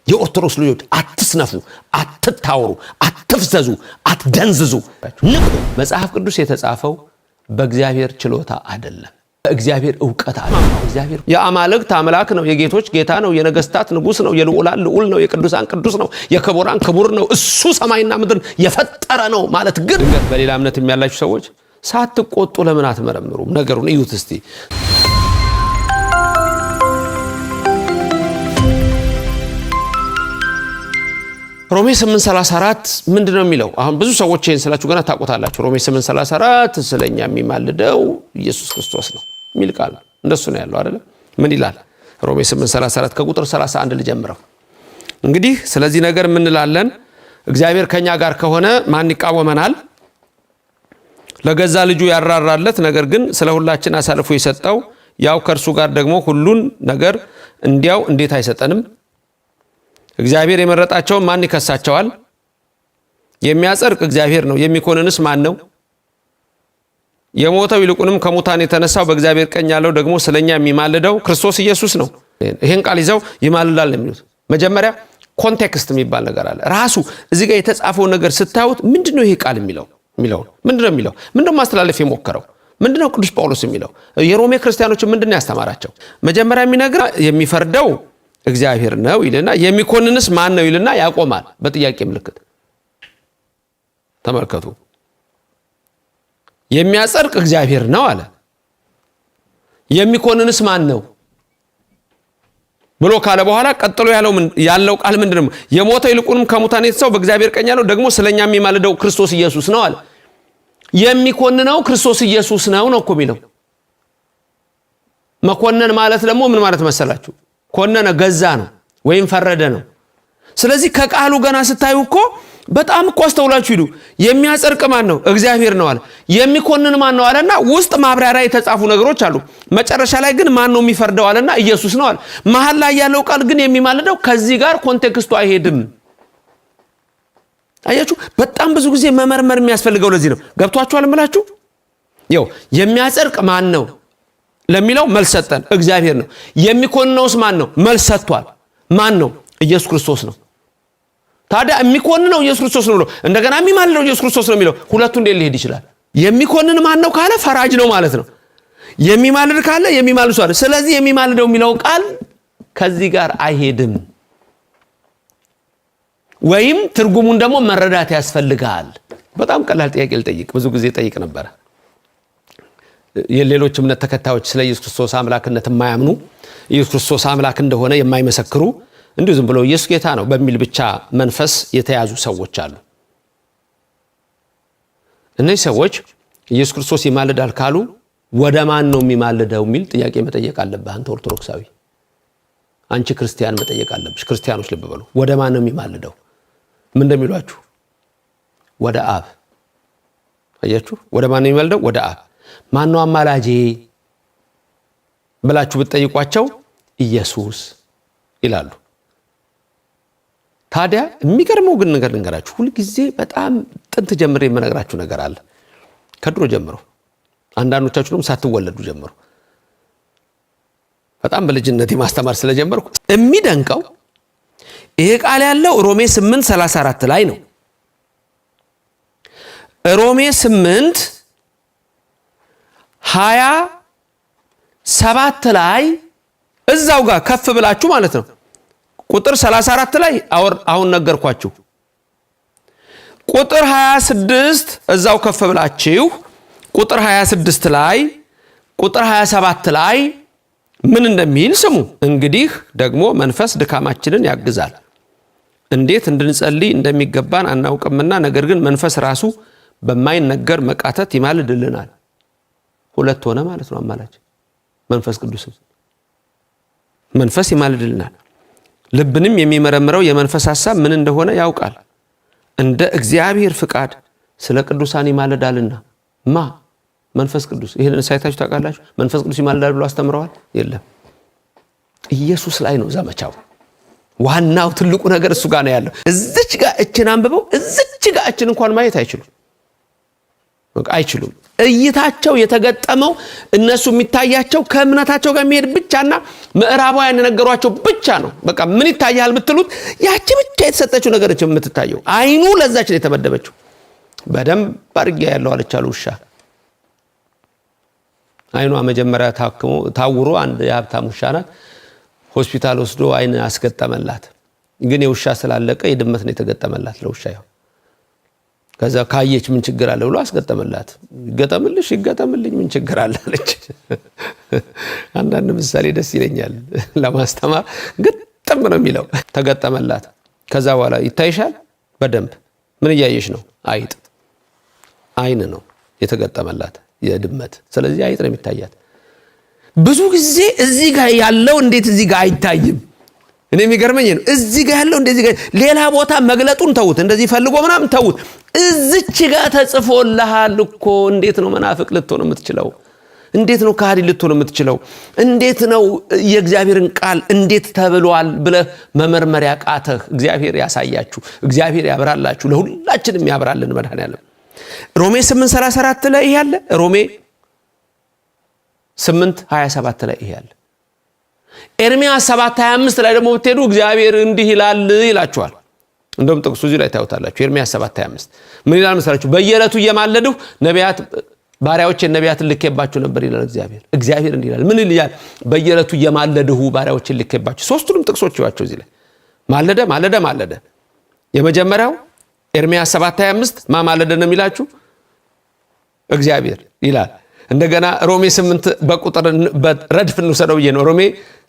የኦርቶዶክስ ልጆች አትስነፉ፣ አትታወሩ፣ አትፍዘዙ፣ አትደንዝዙ፣ ንቁ። መጽሐፍ ቅዱስ የተጻፈው በእግዚአብሔር ችሎታ አይደለም፣ በእግዚአብሔር እውቀት አለ። እግዚአብሔር የአማልክት አምላክ ነው፣ የጌቶች ጌታ ነው፣ የነገስታት ንጉስ ነው፣ የልዑላን ልዑል ነው፣ የቅዱሳን ቅዱስ ነው፣ የክቡራን ክቡር ነው። እሱ ሰማይና ምድርን የፈጠረ ነው ማለት ግን ድንገት በሌላ እምነት የሚያላችሁ ሰዎች ሳትቆጡ ለምን አትመረምሩም? ነገሩን እዩት እስቲ። ሮሜ 8:34 ምንድን ነው የሚለው? አሁን ብዙ ሰዎች ይህን ስላችሁ ገና ታውቁታላችሁ። ሮሜ 8:34 ስለኛ የሚማልደው ኢየሱስ ክርስቶስ ነው የሚል ቃል ነው። እንደሱ ነው ያለው አይደለም? ምን ይላል? ሮሜ 8:34 ከቁጥር 31 ልጀምረው። እንግዲህ ስለዚህ ነገር ምንላለን? እግዚአብሔር ከኛ ጋር ከሆነ ማን ይቃወመናል? ለገዛ ልጁ ያራራለት፣ ነገር ግን ስለ ሁላችን አሳልፎ የሰጠው ያው ከእርሱ ጋር ደግሞ ሁሉን ነገር እንዲያው እንዴት አይሰጠንም? እግዚአብሔር የመረጣቸውን ማን ይከሳቸዋል? የሚያጸድቅ እግዚአብሔር ነው። የሚኮንንስ ማን ነው? የሞተው ይልቁንም ከሙታን የተነሳው በእግዚአብሔር ቀኝ ያለው ደግሞ ስለኛ የሚማልደው ክርስቶስ ኢየሱስ ነው። ይህን ቃል ይዘው ይማልዳል ነው የሚሉት። መጀመሪያ context የሚባል ነገር አለ። ራሱ እዚህ ጋር የተጻፈው ነገር ስታዩት ምንድን ነው ይሄ ቃል የሚለው ምንድን ነው የሚለው? ምንድን ነው ማስተላለፍ የሞከረው? ምንድን ነው ቅዱስ ጳውሎስ የሚለው? የሮሜ ክርስቲያኖችን ምንድን ነው ያስተማራቸው? መጀመሪያ የሚነግር የሚፈርደው እግዚአብሔር ነው ይልና የሚኮንንስ ማን ነው ይልና ያቆማል በጥያቄ ምልክት። ተመልከቱ። የሚያጸድቅ እግዚአብሔር ነው አለ። የሚኮንንስ ማን ነው ብሎ ካለ በኋላ ቀጥሎ ያለው ቃል ምንድን ነው? የሞተው ይልቁንም ከሙታን የተነሳው በእግዚአብሔር ቀኝ ያለው ደግሞ ስለኛ የሚማልደው ክርስቶስ ኢየሱስ ነው አለ። የሚኮንነው ክርስቶስ ኢየሱስ ነው ነው እኮ የሚለው። መኮነን ማለት ደግሞ ምን ማለት መሰላችሁ? ኮነነ ገዛ ነው ወይም ፈረደ ነው። ስለዚህ ከቃሉ ገና ስታዩ እኮ በጣም እኮ አስተውላችሁ ሂዱ። የሚያጸድቅ ማን ነው? እግዚአብሔር ነው አለ። የሚኮንን ማን ነው አለና ውስጥ ማብራሪያ የተጻፉ ነገሮች አሉ። መጨረሻ ላይ ግን ማን ነው የሚፈርደው አለና ኢየሱስ ነው አለ። መሀል ላይ ያለው ቃል ግን የሚማልደው ከዚህ ጋር context ኡ አይሄድም። አያችሁ፣ በጣም ብዙ ጊዜ መመርመር የሚያስፈልገው ለዚህ ነው። ገብቷችኋል እምላችሁ? ይኸው የሚያጸድቅ ማን ነው ለሚለው መልስ ሰጠን፣ እግዚአብሔር ነው። የሚኮንነውስ ማን ነው? መልስ ሰጥቷል። ማን ነው? ኢየሱስ ክርስቶስ ነው። ታዲያ የሚኮንነው ኢየሱስ ክርስቶስ ነው ብሎ እንደገና የሚማልደው ኢየሱስ ክርስቶስ ነው የሚለው ሁለቱ እንዴት ሊሄድ ይችላል? የሚኮንን ማን ነው ካለ ፈራጅ ነው ማለት ነው። የሚማልድ ካለ የሚማልድ ሰው አለ። ስለዚህ የሚማልደው የሚለው ቃል ከዚህ ጋር አይሄድም፣ ወይም ትርጉሙን ደግሞ መረዳት ያስፈልጋል። በጣም ቀላል ጥያቄ ልጠይቅ፣ ብዙ ጊዜ ጠይቅ ነበረ። የሌሎች እምነት ተከታዮች ስለ ኢየሱስ ክርስቶስ አምላክነት የማያምኑ፣ ኢየሱስ ክርስቶስ አምላክ እንደሆነ የማይመሰክሩ፣ እንዲሁ ዝም ብሎ ኢየሱስ ጌታ ነው በሚል ብቻ መንፈስ የተያዙ ሰዎች አሉ። እነዚህ ሰዎች ኢየሱስ ክርስቶስ ይማልዳል ካሉ ወደ ማን ነው የሚማልደው የሚል ጥያቄ መጠየቅ አለብህ። አንተ ኦርቶዶክሳዊ፣ አንቺ ክርስቲያን መጠየቅ አለብሽ። ክርስቲያኖች ልብ በሉ። ወደ ማን ነው የሚማልደው? ምን እንደሚሏችሁ? ወደ አብ። አያችሁ? ወደ ማን ነው የሚማልደው? ወደ አብ። ማን ነው አማላጄ ብላችሁ ብትጠይቋቸው ኢየሱስ ይላሉ። ታዲያ የሚገርመው ግን ነገር ልንገራችሁ። ሁልጊዜ በጣም ጥንት ጀምሬ የምነግራችሁ ነገር አለ። ከድሮ ጀምሮ፣ አንዳንዶቻችሁ ደግሞ ሳትወለዱ ጀምሮ፣ በጣም በልጅነቴ ማስተማር ስለጀመርኩ፣ የሚደንቀው ይሄ ቃል ያለው ሮሜ 8:34 ላይ ነው። ሮሜ 8:27 ላይ እዛው ጋር ከፍ ብላችሁ ማለት ነው። ቁጥር 34 ላይ አሁን ነገርኳችሁ። ቁጥር 26 እዛው ከፍ ብላችሁ ቁጥር 26 ላይ፣ ቁጥር 27 ላይ ምን እንደሚል ስሙ። እንግዲህ ደግሞ መንፈስ ድካማችንን ያግዛል። እንዴት እንድንጸልይ እንደሚገባን አናውቅምና፣ ነገር ግን መንፈስ ራሱ በማይነገር መቃተት ይማልድልናል። ሁለት ሆነ ማለት ነው አማላጅ። መንፈስ ቅዱስም መንፈስ ይማልድልናል። ልብንም የሚመረምረው የመንፈስ ሐሳብ ምን እንደሆነ ያውቃል፣ እንደ እግዚአብሔር ፍቃድ ስለ ቅዱሳን ይማልዳልና። ማ? መንፈስ ቅዱስ። ይህንን ሳይታችሁ ታውቃላችሁ? መንፈስ ቅዱስ ይማልዳል ብሎ አስተምረዋል? የለም። ኢየሱስ ላይ ነው ዘመቻው። ዋናው ትልቁ ነገር እሱ ጋር ነው ያለው። እዚች ጋር እችን አንብበው እዚች ጋር እችን እንኳን ማየት አይችሉም። አይችሉም። እይታቸው የተገጠመው እነሱ የሚታያቸው ከእምነታቸው ጋር የሚሄድ ብቻና ምዕራባውያን የነገሯቸው ብቻ ነው። በቃ ምን ይታያል ብትሉት ያቺ ብቻ የተሰጠችው ነገር የምትታየው አይኑ ለዛች ነው የተመደበችው። በደንብ አድርጌ ያለው አለች አሉ ውሻ። አይኗ መጀመሪያ ታክሞ ታውሮ አንድ የሀብታም ውሻ ናት። ሆስፒታል ወስዶ አይን አስገጠመላት። ግን የውሻ ስላለቀ የድመት ነው የተገጠመላት ለውሻ ይኸው። ከዛ ካየች ምን ችግር አለ ብሎ አስገጠመላት። ይገጠምልሽ ይገጠምልኝ ምን ችግር አለ አለች። አንዳንድ ምሳሌ ደስ ይለኛል ለማስተማር ግጥም ነው የሚለው። ተገጠመላት። ከዛ በኋላ ይታይሻል በደንብ ምን እያየሽ ነው? አይጥ። አይን ነው የተገጠመላት የድመት። ስለዚህ አይጥ ነው የሚታያት። ብዙ ጊዜ እዚህ ጋር ያለው እንዴት እዚህ ጋር አይታይም? እኔ የሚገርመኝ ነው እዚህ ጋር ያለው እንደዚህ ጋር ሌላ ቦታ መግለጡን ተዉት፣ እንደዚህ ፈልጎ ምናምን ተዉት። እዚች ጋር ተጽፎልሃል እኮ። እንዴት ነው መናፍቅ ልትሆን የምትችለው? እንዴት ነው ከሃዲ ልትሆን የምትችለው? እንዴት ነው የእግዚአብሔርን ቃል እንዴት ተብሏል ብለህ መመርመር ያቃተህ? እግዚአብሔር ያሳያችሁ፣ እግዚአብሔር ያብራላችሁ፣ ለሁላችንም ያብራልን መድኃኔዓለም። ሮሜ 8:34 ላይ ይሄ አለ። ሮሜ 8:27 ላይ ይሄ አለ። ኤርምያስ 7:25 ላይ ደግሞ ብትሄዱ እግዚአብሔር እንዲህ ይላል ይላችኋል። እንደውም ጥቅሱ እዚህ ላይ ታዩታላችሁ። ኤርምያስ 7:25 ምን ይላል መሰላችሁ? በየዕለቱ እየማለድሁ ነቢያት ባሪያዎቼን ነቢያትን ልኬባችሁ ነበር ይላል እግዚአብሔር። እግዚአብሔር እንዲህ ይላል። ምን ይላል? በየዕለቱ እየማለድሁ ባሪያዎቼን ልኬባችሁ። ሶስቱንም ጥቅሶች ይዋቸው እዚህ ላይ ማለደ፣ ማለደ፣ ማለደ። የመጀመሪያው ኤርምያስ 7:25 ማ ማለደ ነው የሚላችሁ? እግዚአብሔር ይላል። እንደገና ሮሜ 8 በቁጥር ረድፍ እንውሰደው ብዬ ነው። ሮሜ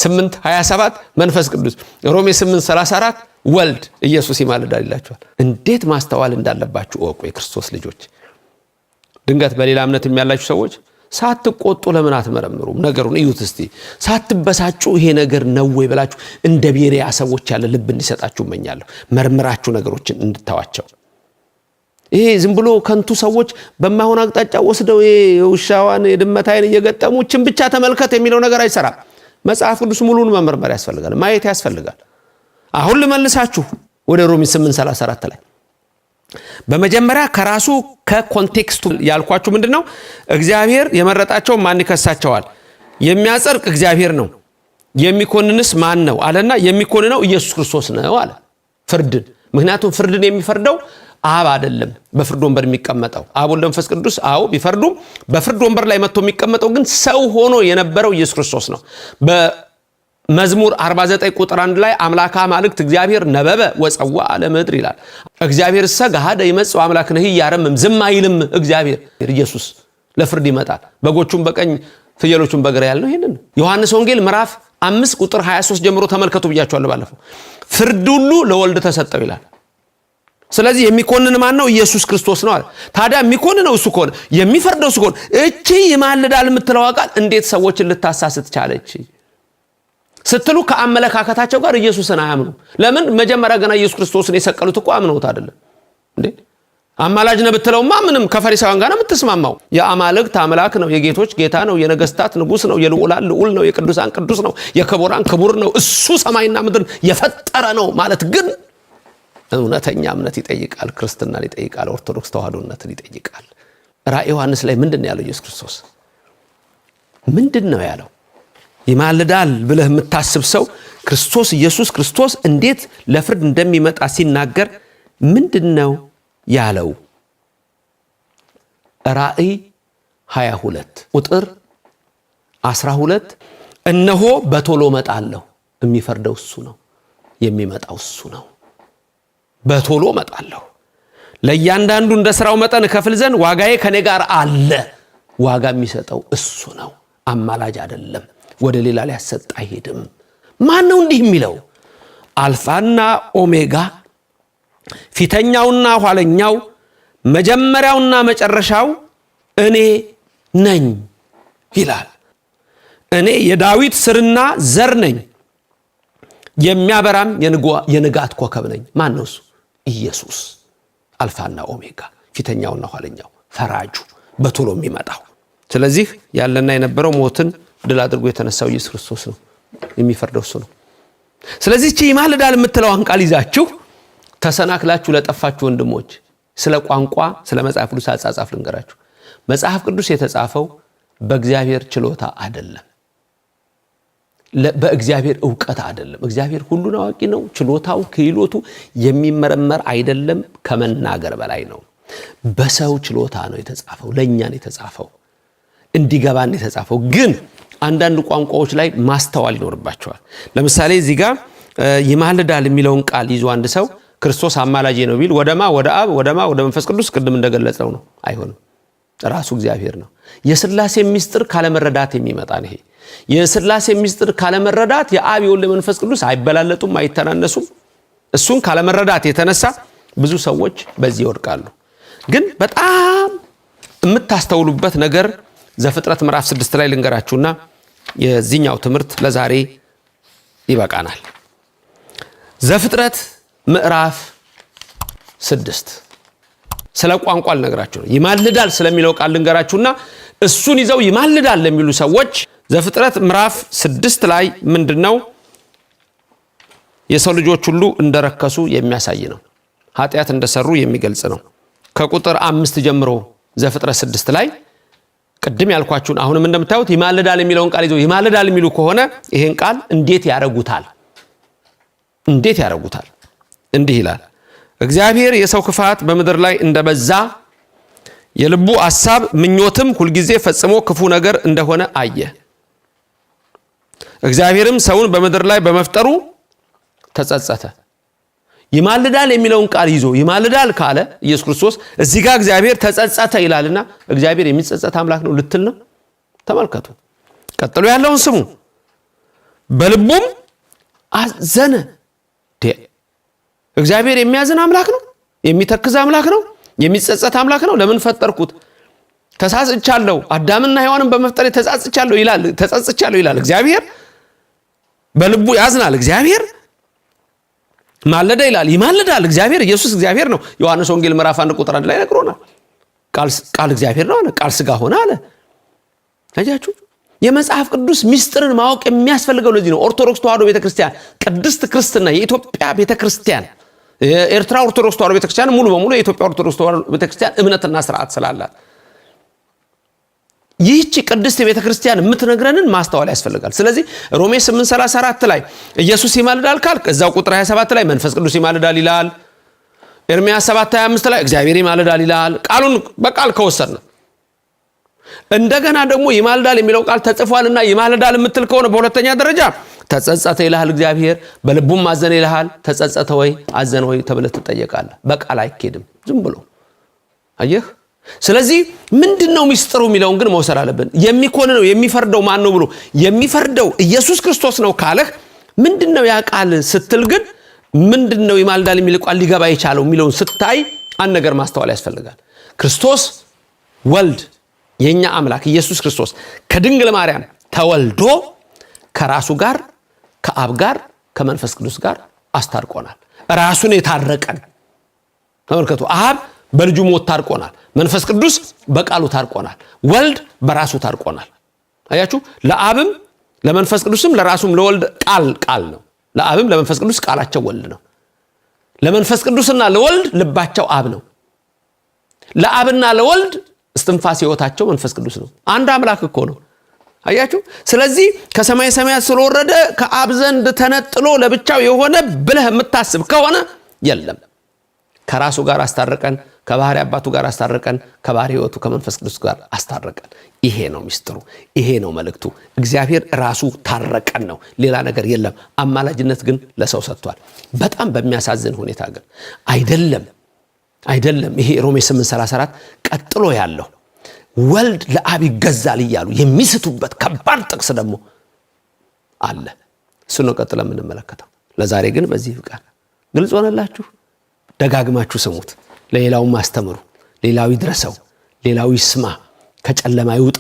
8:27 መንፈስ ቅዱስ፣ ሮሜ 8:34 ወልድ ኢየሱስ ይማልዳል ይላችኋል። እንዴት ማስተዋል እንዳለባችሁ እወቁ የክርስቶስ ልጆች። ድንገት በሌላ እምነት የሚያላችሁ ሰዎች ሳትቆጡ ለምን አትመረምሩም? ነገሩን እዩት እስቲ። ሳትበሳጩ ይሄ ነገር ነው ወይ ብላችሁ እንደ ቤሪያ ሰዎች ያለ ልብ እንዲሰጣችሁ እመኛለሁ። መርምራችሁ ነገሮችን እንድታዋቸው። ይሄ ዝም ብሎ ከንቱ ሰዎች በማይሆን አቅጣጫ ወስደው የውሻዋን የድመት አይን እየገጠሙ ችን ብቻ ተመልከት የሚለው ነገር አይሰራም። መጽሐፍ ቅዱስ ሙሉን መመርመር ያስፈልጋል፣ ማየት ያስፈልጋል። አሁን ልመልሳችሁ ወደ ሮሜ 8:34 ላይ። በመጀመሪያ ከራሱ ከ context ኡ ያልኳችሁ ምንድን ነው? እግዚአብሔር የመረጣቸው ማን ይከሳቸዋል? የሚያጸድቅ እግዚአብሔር ነው፣ የሚኮንንስ ማን ነው አለና የሚኮንነው ኢየሱስ ክርስቶስ ነው አለ ፍርድን። ምክንያቱም ፍርድን የሚፈርደው አብ አይደለም፣ በፍርድ ወንበር የሚቀመጠው አብ ወልድ መንፈስ ቅዱስ አዎ ቢፈርዱም በፍርድ ወንበር ላይ መጥቶ የሚቀመጠው ግን ሰው ሆኖ የነበረው ኢየሱስ ክርስቶስ ነው። በመዝሙር 49 ቁጥር 1 ላይ አምላከ አማልክት እግዚአብሔር ነበበ ወፀዋ ለምድር ይላል። እግዚአብሔር እሰ ገሃደ ይመጽእ አምላክነሂ ያረምም፣ ዝም አይልም እግዚአብሔር። ኢየሱስ ለፍርድ ይመጣል፣ በጎቹም በቀኝ ፍየሎቹም በግራ ያልነው ይሄንን። ዮሐንስ ወንጌል ምዕራፍ 5 ቁጥር 23 ጀምሮ ተመልከቱ ብያቸዋለሁ ባለፈው። ፍርድ ሁሉ ለወልድ ተሰጠው ይላል። ስለዚህ የሚኮንን ማን ነው? ኢየሱስ ክርስቶስ ነው አለ። ታዲያ የሚኮንነው እሱ ከሆነ የሚፈርደው እሱ ከሆነ እቺ ይማልዳል የምትለው ቃል እንዴት ሰዎችን ልታሳስት ቻለች ስትሉ ከአመለካከታቸው ጋር ኢየሱስን አያምኑም። ለምን? መጀመሪያ ገና ኢየሱስ ክርስቶስን የሰቀሉት እኮ አምነውት አይደለም እንዴ? አማላጅ ነው ብትለውማ ምንም ከፈሪሳውያን ጋር ነው የምትስማማው። የአማልክት አምላክ ነው፣ የጌቶች ጌታ ነው፣ የነገስታት ንጉስ ነው፣ የልዑላን ልዑል ነው፣ የቅዱሳን ቅዱስ ነው፣ የክቡራን ክቡር ነው፣ እሱ ሰማይና ምድርን የፈጠረ ነው ማለት ግን እውነተኛ እምነት ይጠይቃል፣ ክርስትናን ይጠይቃል፣ ኦርቶዶክስ ተዋህዶነትን ይጠይቃል። ራእይ ዮሐንስ ላይ ምንድን ነው ያለው ኢየሱስ ክርስቶስ? ምንድን ነው ያለው? ይማልዳል ብለህ የምታስብ ሰው ክርስቶስ ኢየሱስ ክርስቶስ እንዴት ለፍርድ እንደሚመጣ ሲናገር ምንድን ነው ያለው? ራእይ 22 ቁጥር 12 እነሆ በቶሎ እመጣለሁ። የሚፈርደው እሱ ነው፣ የሚመጣው እሱ ነው። በቶሎ እመጣለሁ፣ ለእያንዳንዱ እንደ ስራው መጠን እከፍል ዘንድ ዋጋዬ ከኔ ጋር አለ። ዋጋ የሚሰጠው እሱ ነው፣ አማላጅ አይደለም። ወደ ሌላ ሊያሰጥ አይሄድም። ማን ነው እንዲህ የሚለው? አልፋና ኦሜጋ፣ ፊተኛውና ኋለኛው፣ መጀመሪያውና መጨረሻው እኔ ነኝ ይላል። እኔ የዳዊት ስርና ዘር ነኝ፣ የሚያበራም የንጋት ኮከብ ነኝ። ማን ነው እሱ? ኢየሱስ፣ አልፋና ኦሜጋ፣ ፊተኛውና ኋለኛው፣ ፈራጁ፣ በቶሎ የሚመጣው። ስለዚህ ያለና የነበረው ሞትን ድል አድርጎ የተነሳው ኢየሱስ ክርስቶስ ነው። የሚፈርደው እሱ ነው። ስለዚህ እቺ ይማልዳል የምትለዋን ቃል ይዛችሁ ተሰናክላችሁ ለጠፋችሁ ወንድሞች ስለ ቋንቋ ስለ መጽሐፍ ቅዱስ አጻጻፍ ልንገራችሁ። መጽሐፍ ቅዱስ የተጻፈው በእግዚአብሔር ችሎታ አይደለም፣ በእግዚአብሔር እውቀት አይደለም። እግዚአብሔር ሁሉን አዋቂ ነው። ችሎታው ክህሎቱ የሚመረመር አይደለም፣ ከመናገር በላይ ነው። በሰው ችሎታ ነው የተጻፈው፣ ለእኛ ነው የተጻፈው፣ እንዲገባን የተጻፈው። ግን አንዳንድ ቋንቋዎች ላይ ማስተዋል ይኖርባቸዋል። ለምሳሌ እዚህ ጋር ይማልዳል የሚለውን ቃል ይዞ አንድ ሰው ክርስቶስ አማላጄ ነው ቢል ወደማ ወደ አብ ወደማ ወደ መንፈስ ቅዱስ ቅድም እንደገለጸው ነው፣ አይሆንም። ራሱ እግዚአብሔር ነው። የስላሴ ሚስጥር ካለመረዳት የሚመጣ ነው። ይሄ የስላሴ ሚስጥር ካለመረዳት የአብ የወልድ መንፈስ ቅዱስ አይበላለጡም፣ አይተናነሱም። እሱን ካለመረዳት የተነሳ ብዙ ሰዎች በዚህ ይወድቃሉ። ግን በጣም የምታስተውሉበት ነገር ዘፍጥረት ምዕራፍ 6 ላይ ልንገራችሁና የዚህኛው ትምህርት ለዛሬ ይበቃናል። ዘፍጥረት ምዕራፍ 6 ስለ ቋንቋ ልነግራችሁ ነው። ይማልዳል ስለሚለው ቃል ልንገራችሁና እሱን ይዘው ይማልዳል ለሚሉ ሰዎች ዘፍጥረት ምዕራፍ 6 ላይ ምንድን ነው? የሰው ልጆች ሁሉ እንደረከሱ የሚያሳይ ነው። ኃጢአት እንደሰሩ የሚገልጽ ነው። ከቁጥር 5 ጀምሮ ዘፍጥረት 6 ላይ ቅድም ያልኳችሁን አሁንም እንደምታዩት ይማልዳል የሚለውን ቃል ይዘው ይማልዳል የሚሉ ከሆነ ይሄን ቃል እንዴት ያረጉታል? እንዴት ያረጉታል? እንዲህ ይላል፣ እግዚአብሔር የሰው ክፋት በምድር ላይ እንደበዛ የልቡ አሳብ ምኞትም ሁልጊዜ ፈጽሞ ክፉ ነገር እንደሆነ አየ። እግዚአብሔርም ሰውን በምድር ላይ በመፍጠሩ ተጸጸተ። ይማልዳል የሚለውን ቃል ይዞ ይማልዳል ካለ ኢየሱስ ክርስቶስ እዚህ ጋር እግዚአብሔር ተጸጸተ ይላልና እግዚአብሔር የሚጸጸት አምላክ ነው ልትል ነው? ተመልከቱ። ቀጥሎ ያለውን ስሙ። በልቡም አዘነ። እግዚአብሔር የሚያዝን አምላክ ነው? የሚተክዝ አምላክ ነው? የሚጸጸት አምላክ ነው? ለምን ፈጠርኩት? ተሳጽቻለሁ፣ አዳምና ሔዋንን በመፍጠሬ ተጸጽቻለሁ ይላል። ተጸጽቻለሁ ይላል እግዚአብሔር። በልቡ ያዝናል እግዚአብሔር። ማለደ ይላል፣ ይማልዳል እግዚአብሔር። ኢየሱስ እግዚአብሔር ነው። ዮሐንስ ወንጌል ምዕራፍ 1 ቁጥር 1 ላይ ነግሮናል። ቃል እግዚአብሔር ነው አለ። ቃል ስጋ ሆነ አለ። አያችሁ፣ የመጽሐፍ ቅዱስ ሚስጥርን ማወቅ የሚያስፈልገው ለዚህ ነው። ኦርቶዶክስ ተዋሕዶ ቤተክርስቲያን፣ ቅድስት ክርስትና የኢትዮጵያ ቤተክርስቲያን፣ የኤርትራ ኦርቶዶክስ ተዋሕዶ ቤተክርስቲያን ሙሉ በሙሉ የኢትዮጵያ ኦርቶዶክስ ተዋሕዶ ቤተክርስቲያን እምነትና ስርዓት ስላላት ይህቺ ቅድስት ቤተክርስቲያን የምትነግረንን ማስተዋል ያስፈልጋል። ስለዚህ ሮሜ 8:34 ላይ ኢየሱስ ይማልዳል ካልክ እዛው ቁጥር 27 ላይ መንፈስ ቅዱስ ይማልዳል ይላል። ኤርምያስ 7:25 ላይ እግዚአብሔር ይማልዳል ይላል። ቃሉን በቃል ከወሰድን እንደገና ደግሞ ይማልዳል የሚለው ቃል ተጽፏልና ይማልዳል የምትል ከሆነ በሁለተኛ ደረጃ ተጸጸተ ይልሃል እግዚአብሔር፣ በልቡም አዘነ ይልሃል። ተጸጸተ ወይ አዘነ ወይ ተብለህ ትጠየቃለህ። በቃል አይኬድም ዝም ብሎ አየህ። ስለዚህ ምንድነው ሚስጥሩ የሚለውን ግን መውሰድ አለብን። የሚኮንነው የሚፈርደው ማን ነው ብሎ የሚፈርደው ኢየሱስ ክርስቶስ ነው ካለህ ምንድነው ያ ቃል ስትል ግን ምንድነው ይማልዳል የሚል ቃል ሊገባ የቻለው የሚለውን ስታይ አንድ ነገር ማስተዋል ያስፈልጋል። ክርስቶስ ወልድ የኛ አምላክ ኢየሱስ ክርስቶስ ከድንግል ማርያም ተወልዶ ከራሱ ጋር ከአብ ጋር ከመንፈስ ቅዱስ ጋር አስታርቆናል። ራሱን የታረቀን ተመልከቱ። አብ በልጁ ሞት ታርቆናል። መንፈስ ቅዱስ በቃሉ ታርቆናል። ወልድ በራሱ ታርቆናል። አያችሁ፣ ለአብም ለመንፈስ ቅዱስም ለራሱም ለወልድ ቃል ቃል ነው። ለአብም ለመንፈስ ቅዱስ ቃላቸው ወልድ ነው። ለመንፈስ ቅዱስና ለወልድ ልባቸው አብ ነው። ለአብና ለወልድ እስትንፋስ ሕይወታቸው መንፈስ ቅዱስ ነው። አንድ አምላክ እኮ ነው። አያችሁ። ስለዚህ ከሰማይ ሰማያት ስለወረደ ከአብ ዘንድ ተነጥሎ ለብቻው የሆነ ብለህ የምታስብ ከሆነ የለም። ከራሱ ጋር አስታረቀን፣ ከባህሪ አባቱ ጋር አስታረቀን፣ ከባህሪ ሕይወቱ ከመንፈስ ቅዱስ ጋር አስታረቀን። ይሄ ነው ሚስጥሩ፣ ይሄ ነው መልእክቱ። እግዚአብሔር ራሱ ታረቀን ነው፣ ሌላ ነገር የለም። አማላጅነት ግን ለሰው ሰጥቷል። በጣም በሚያሳዝን ሁኔታ ግን አይደለም አይደለም። ይሄ ሮሜ 8:34 ቀጥሎ ያለው ወልድ ለአብ ይገዛል እያሉ የሚስቱበት ከባድ ጥቅስ ደግሞ አለ። እሱ ነው ቀጥሎ የምንመለከተው። ለዛሬ ግን በዚህ ይብቃል። ግልጽ ሆነላችሁ? ደጋግማችሁ ስሙት፣ ለሌላውም አስተምሩ። ሌላው ይድረሰው፣ ሌላው ይስማ፣ ከጨለማ ይውጣ፣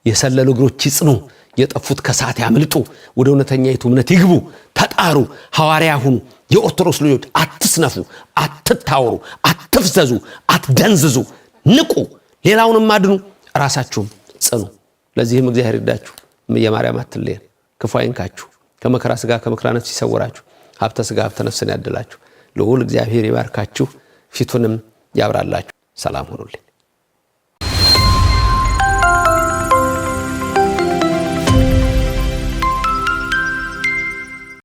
የሰለሉ እግሮች ይጽኑ፣ የጠፉት ከሳት ያምልጡ፣ ወደ እውነተኛይቱ እምነት ይግቡ። ተጣሩ፣ ሐዋርያ ሁኑ። የኦርቶዶክስ ልጆች አትስነፉ፣ አትታወሩ፣ አትፍዘዙ፣ አትደንዝዙ፣ ንቁ፣ ሌላውንም አድኑ፣ ራሳችሁም ጽኑ። ለዚህም እግዚአብሔር ይርዳችሁ። እምየ ማርያም አትለየን፣ ክፉ አይንካችሁ፣ ከመከራ ስጋ ከመከራ ነፍስ ይሰውራችሁ፣ ሀብተ ስጋ ሀብተ ነፍስን ያድላችሁ። ልዑል እግዚአብሔር ይባርካችሁ፣ ፊቱንም ያብራላችሁ። ሰላም ሁኑልኝ።